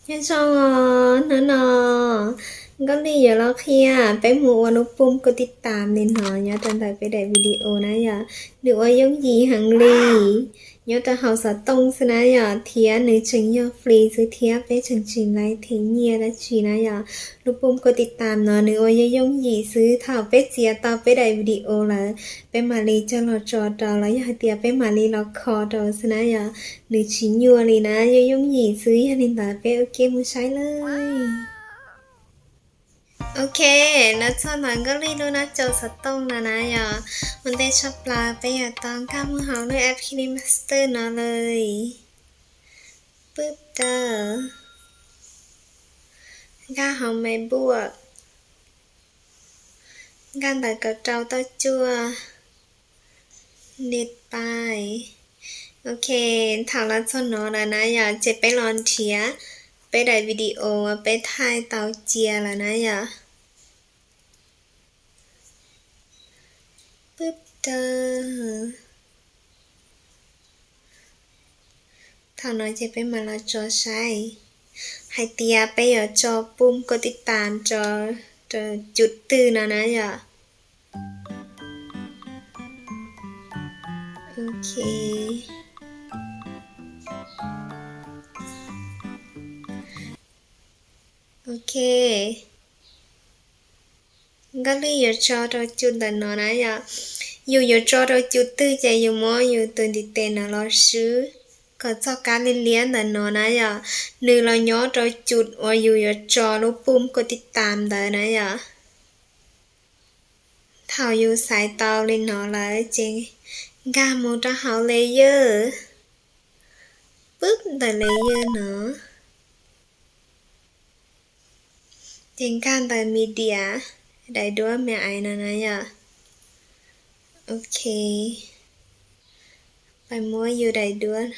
Nyob zoo os, hnub no Nkauj Lij yuav los qhia peb mus ua lub pum koj tib tam li no nyob rau ntawm peb daim video na yom. Nws ua yooj yim heev li, nyob rau hauv xov tooj xwb na yom, thiab nws tseem yog free xwb thiab peb tseem tsis laij them nyiaj dab tsi na yom. Lub pum koj tib tam no nws ua yooj yooj yim xwb, thaum peb txiav tau peb daim video lawm, peb mam li coj los tso rau los yog hais tias peb mam li los kho rau xwb na yom. Nws tsis nyuaj li na, yooj yooj yim xwb, yog li ntawd peb ua ke mus saib lawm. Ok, los txog ntawm Nkauj Lij lub nab cau xov tooj no na yom, ua ntej tshaj plaws peb yuav tau nkag mus hauv lub app KineMaster no lawm. Pwb tawm, nkag hauv Maibuam, nkag ntawm kaum rau tauj cuaj, nit pais. Ok, thaum los txog no lawm na yom, ces peb los nrhiav peb daim video uas peb thaij tau cia lawm na yom. Pwb tawm, thaum no ces peb mam los tso saib hais tias peb yuav tso pum koj tib tam rau, rau cum twg no na yom. Ok. Ok. Nkauj Lij yuav tso rau cum ntawm no na yom. Yus yuav tso rau cum twg ces yus muab yus tus ntiv tes no los swb kom txoj kab liab liab ntawm no na yom. Nws los nyob rau cum uas yus yuav tso lub pum koj tib tam ntawd na yom. Thaum yus xaiv tau li no lawm ces nkag mus rau hauv layer, pwb ntawm layer no, ces nkag ntawm media, daim duab me aiv no na yom. Ok, pais muab yus daim duab,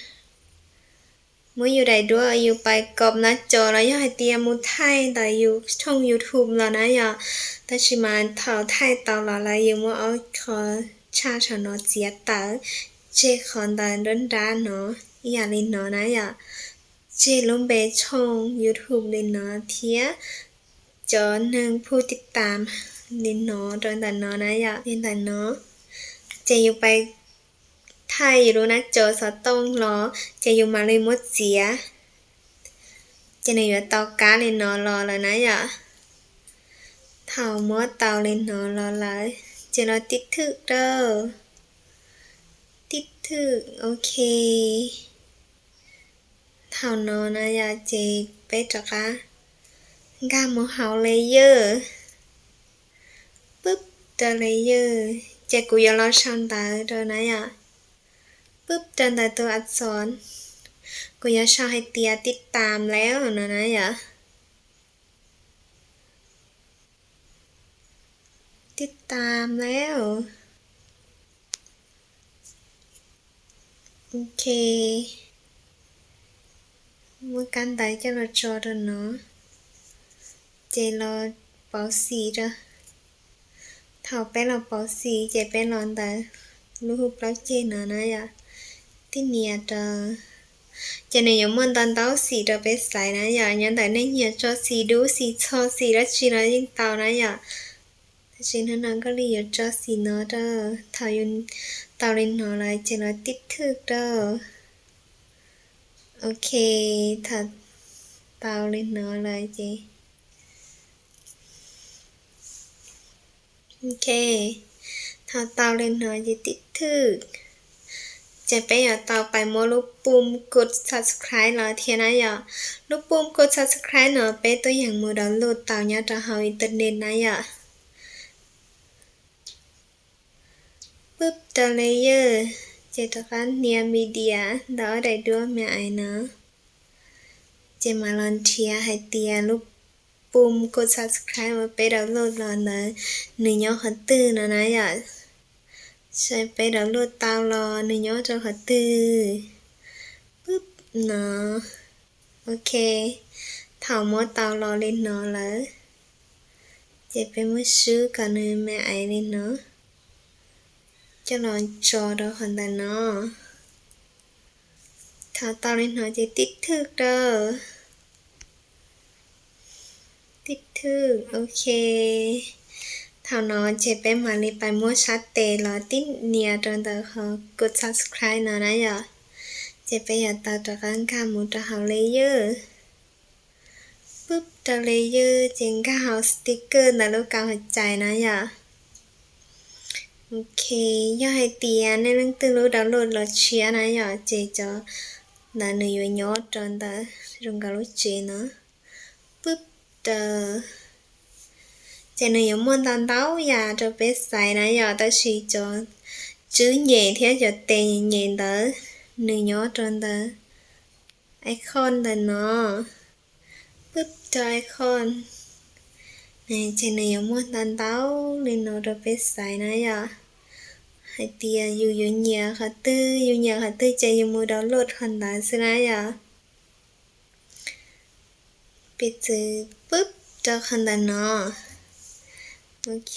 muab yus daim duab yus pais kop nab cov los yog hais tias mus thaij ntawm yus thooj YouTube los na yom. Tab sis mas thaum thaij tau los lawm yus muab ob qho tshaj saum no txiav tawm, tseg qhov ntawm nruab nrab no ib yam li no na yom. Tseg lub npe thooj YouTube li no thiab cov neeg pum tib tam li no rau ntawm no na yom, li ntawm no. Ces yus pais thaij yus lub nab cov xov tooj los ces yus mam li muab txiav, ces nws yuav tau kab li no los lawm na yom. Thaum muab tau li no los lawm ces los tib thwj rau, tib thwj, ok. Thaum no na yom ces peb rov qab nkag mus hauv layer, pwb rau layer, ces kuv yuav los sau ntawv rau na yom. Pwb rau ntawm tus a txon, kuv yuav sau hais tias tib tam lawm no na yom. Tib tam lawm. Ok, muab kab ntawv coj los tso rau no, ces los pauv xim rau. Thaum peb los pauv xim ces peb los ntawm lub hu plaub ceg no na yom, tib nias rau. Ces nws yuav muaj ntau ntau xim rau peb xaiv na yom, nyob ntawm nej nyiam tso xim dub xim txho xim dab tsi los yeej tau na yom. Tab sis hnub no Nkauj Lij yuav tso xim no rau. Thaum yus tau li no lawm ces los tib thwj rau. Ok, thaum tau li no lawm ces, ok, thaum tau li no ces tib thwj. Ces peb yuav tau pais muab lub pum kod subscribe los thiab na yom. Lub pum kod subscribe no peb tuaj yeem mus download tau nyob rau hauv internet na yom. Pwb rau layer, ces rov qab nias media ntawm ob daim duab me aiv no, ces mam los nrhiav hais tias lub pum kod subscribe uas peb download los ntawd nws nyob qhov twg no na yom. Saib peb download tau los nws nyob rau qhov twg. Pwb no. Ok, thaum muab tau los li no lawm, ces peb muab swb kom nws me aiv li no, coj los tso rau qhov ntawm no. Thaum tau li no ces tib thwj rau. Tib thwj, ok. Thaum no ces peb mam li pais muab sab tes los tib nias rau ntawm qhov kut subscribe no na yom. Ces peb yuav tau rov qab nkag mus rau hauv layer. Pwb rau layer ces nkag hauv sticker ntawm lub kaus hauv cais na yom. Ok, yog hais tias nej leej twg lub download los tshiab na yom, ces cov ntawd nws yuav nyob rau ntawm zoo nkaus lub tsev no. Pwb rau, ces nws yuav muaj ntau ntau yam rau peb xaiv na yom, tab sis cov tswb nyem thiab cov tes nyem ntawd nws nyob rau ntawm icon ntawm no. Pwb rau icon, ces nws yuav muaj ntau ntau li no rau peb xaiv na yom. Hais tias yus yuav nyiam qhov twg, yus nyiam qhov twg ces yus mus download qhov ntawd xwb na yom. Piv txwv pwb rau qhov ntawm no. Ok,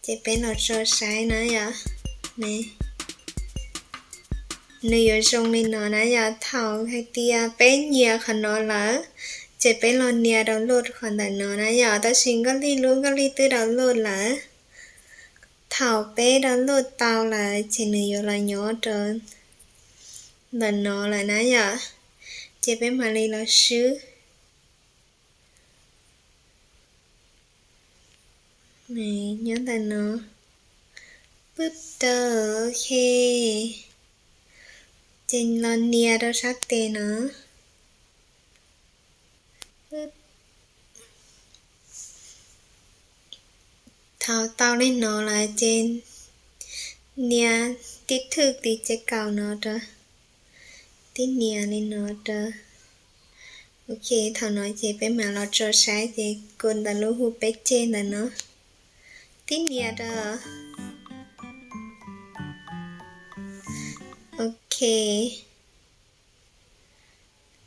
ces peb los tso saib na yom. Nws yuav zoo li no na yom. Thaum hais tias peb nyiam qhov no lawm, ces peb los nias download qhov ntawm no na yom. Tab sis Nkauj Lig lub Nkauj Lig twb download lawm. Thaum peb download tau lawm ces nws yuav los nyob rau ntawm no lawm na yom. Ces peb mam li los swb. Nyob ntawm no. Pwb rau, ok. Ces los nias rau sab tes no. Thaum tau li no lawm ces nias tib thwj tiv ces kaum no rau, tib nias li no rau. Ok, thaum no ces peb mam los tso saib ces kua ntawm lub hu peb ceg ntawm no. Tib nias rau. Ok.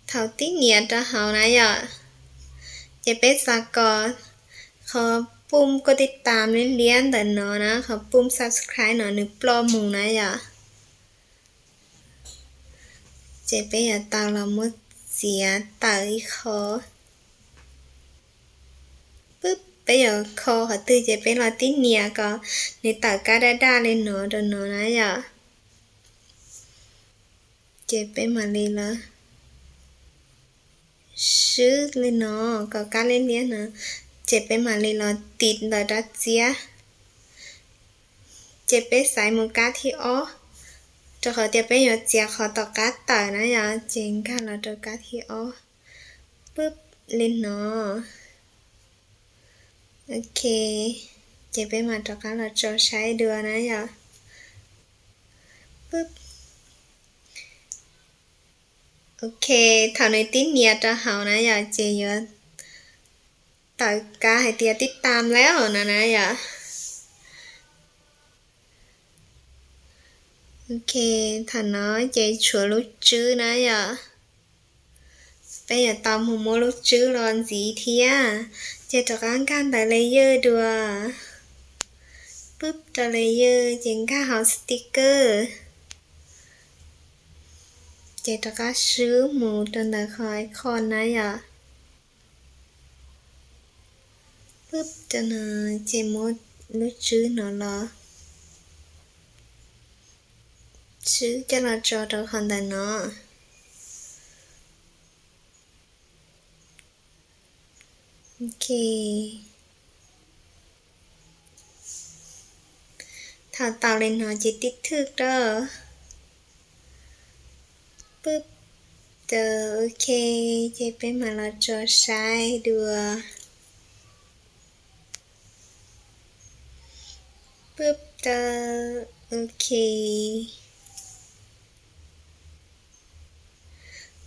Thaum tib nias rau hauv na yom, ces peb xav kom qhov pum koj tib tam liab liab ntawm no na, qhov pum subscribe no nws ploj mus na yom. Ces peb yuav tau los muab txiav tawm ib qho. Peb yuav kho qhov twg ces peb los tib nias kom nws tawm kab daj daj li no rau no na yom. Ces peb mam li los swb li no kom kab liab liab no, ces peb mam li los tiv ntawm rab txiab. Ces peb xaiv mus kab thib ob, rau qhov tias peb yuav txiav qhov tom qab tawm na yom, ces nkag los rau kab thib ob. Pwb li no. Ok, ces peb mam rov qab los tso saib dua na yom. Ok, thaum nws tib nias rau hauv na yom, ces yuav tawm kab hais tias tib tam liab no na yom. Ok, thaum no ces tshuav lub tswb na yom. Peb yuav tau mus muab lub tswb los ntxiv thiab. Ces rov qab nkag ntawm layer dua. Pwb rau layer ces nkag hauv sticker. Ces rov qab swb mus rau ntawm qhov icon na yom. Pwb rau no, ces muab lub tswb no los, tswb coj los tso rau qhov ntawm no. Ok. Thaum tau li no ces tib thwj rau. Pwb rau, ok, ces peb mam los tso saib dua. Pwb rau, ok.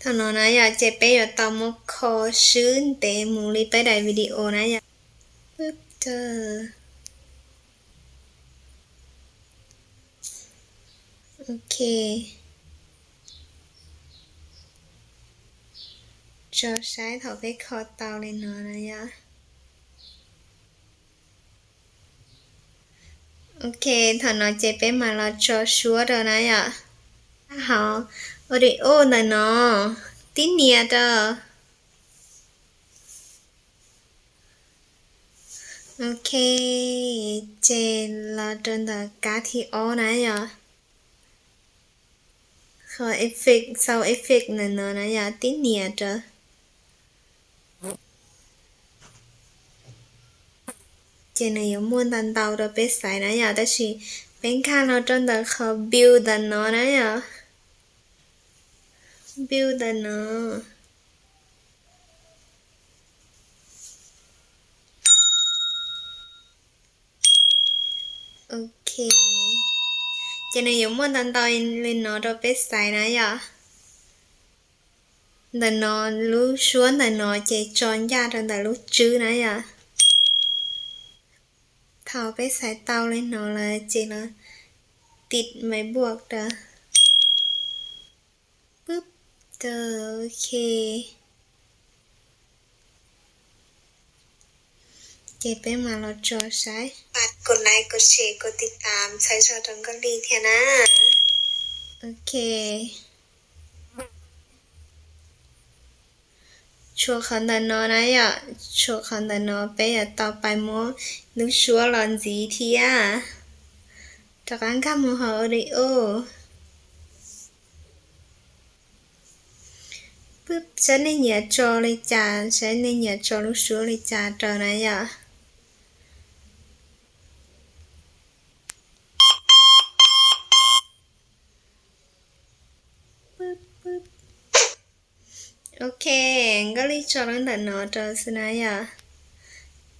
Thaum no na yom, ces peb yuav tau muab kho swb ntev mus li peb daim video na yom. Pwb rau. Ok. Tso saib thaum peb kho tau li no na yom. Ok, thaum no ces peb mam los tso suab rau na yom. Hauv audio ntawm no, tib nias rau. Ok, ces los rau ntawm kab thib ob na yom. Qhov effect, sound effect ntawm no na yom, tib nias rau. Ces nws yuav muaj ntau ntau rau peb xaiv na yom, tab sis peb nkag los rau ntawm qhov build ntawm no na yom. Build ntawm no. Ok, ces nws yuav muaj ntau ntau li no rau peb xaiv na yom. Ntawm no, lub suab ntawm no ces tso ncaj rau ntawm lub tswb na yom. Thaum peb xaiv tau li no lawm ces los tiv maiv buaj rau. Pwb, ok. Ces peb mam los tso saib. Pab kos like, kos share, kos tiv tam txhawb zog rau Nkauj Lig thiab na. Ok. Tshuav qhov ntawm no na yom, tshuav qhov ntawm no peb yuav tau pais muab lub suab los ntxiv thiab. Rov qab nkag mus hauv audio. Pwb, saib nej nyiam tso li cas, saib nej nyiam tso lub suab li cas rau na yom. Pwb, pwb. Ok, Nkauj Lig tso lub ntawm no rau xwb na yom.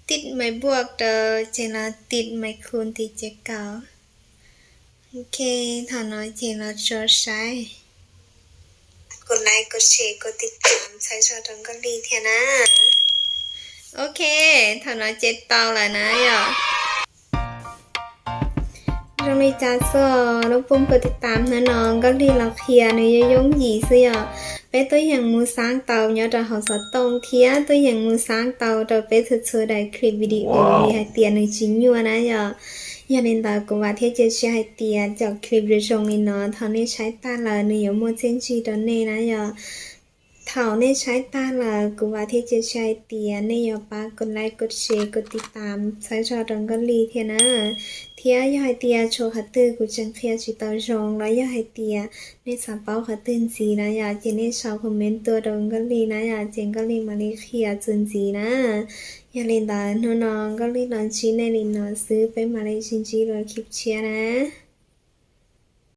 Tiv maiv buaj rau ces los tiv maiv khum tim ces kaum. Ok, thaum no ces los tso saib. Kos like, kos share, kos tiv tam txhawb zog rau Nkauj Lig thiab na. Ok, thaum no ces tau lawm na yom. Zoo li cas xwb, lub phooj kos tiv tam hnub no Nkauj Lig los qhia nws yooj yooj yim xwb yom. Peb tuaj yeem mus xaab tau nyob rau hauv xov tooj thiab tuaj yeem mus xaab tau rau peb txhua txhua daim clip video li hais tias nws tsis nyuaj na yom. Yog li ntawd kuv vam thiab cia siab hais tias cov clip zoo zoo li no thaum nej saib tag lawm nws yuav muaj txiaj ntsig rau nej na yom. Thaum nej saib tag lawm kuv vam thiab cia siab hais tias nej yuav pab kos like, kos share, kos tiv tam txhawb zog rau Nkauj Lig thiab na. Thiab yog hais tias tshuav qhov twg kuv tseem qhia tsis tau zoo los yog hais tias nej xav paub qhov twg ntxiv na yom, ces nej sau comment tuaj rau Nkauj Lig na yom, ces Nkauj Lig mam li qhia txuas ntxiv na. Yog li ntawd hnub no Nkauj Lig los ntsib nej li no xwb, peb mam li sib ntsib dua clip tshiab na.